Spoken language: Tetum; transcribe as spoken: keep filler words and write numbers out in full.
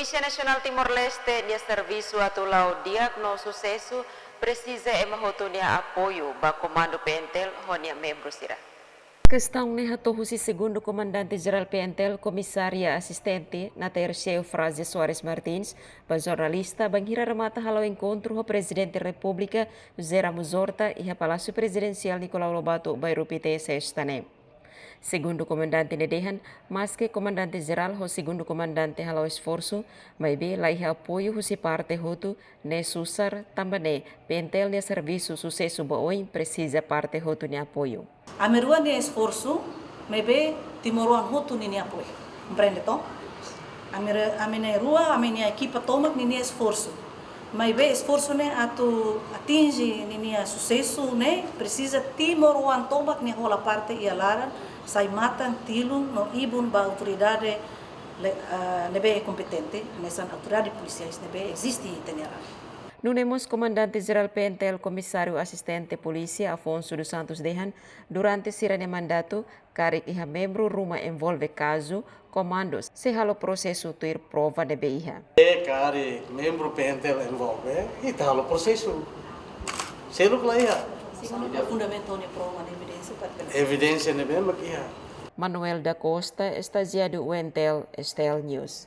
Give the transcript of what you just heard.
Polísia Nasionál Timor-Leste nia servisu atu la'o di'ak no susesu presiza ema hotu nia apoiu ba Komandu P N T L ho nia membru sira. Kestaun ne'e hato'o husi Segundu Komandante Jerál P N T L, Komisária Asistente Nater Eufrázia Soares Martins, ba jornalista bainhira remata hala'o enkontru ho Prezidente Repúblika José Ramos Horta iha Palásiu Prezidensiál Nicolau Lobato, Bairru Pité, Sesta ne'e. Segundu Komandante ne'e dehan, maske Komandante Jerál ho Segundu Komandante hala'o esforsu, maibé la iha apoiu husi parte hotu, ne'e susar, tanba ne'e P N T L nia servisu susesu ba oin presiza parte hotu nia apoiu. Ami rua nia esforsu, maibé timoroan hotu ninia apoiu. Komprende to? Ami re-, ami na'in-rua, ami-nia ekipa tomak ninia esforsu. Maibé esforsu ne'e atu atinje ninia susesu ne'e presiza timoroan tomak nia hola parte iha laran, sai matan, tilun no ibun ba autoridade le-, ah, ne'ebé kompetente, hanesan autoridade polisiais ne'ebé eziste iha ita-nia laran. Nune'e mós Komandante Jerál P N T L, Komisáriu Asistente Polísia Afonso dos Santos dehan, durante sira-nia mandatu, karik iha membru ruma envolve kazu, komandu sei halo prosesu tuir prova ne'ebé iha. E karik membru P N T L envolve, ita halo prosesu. Seluk la iha. Signifika fundamentu ne'e prova ne'e evidénsia para. Evidénsia ne'ebé mak iha. Manuel da Costa, estajiáriu U N T L, S T L News.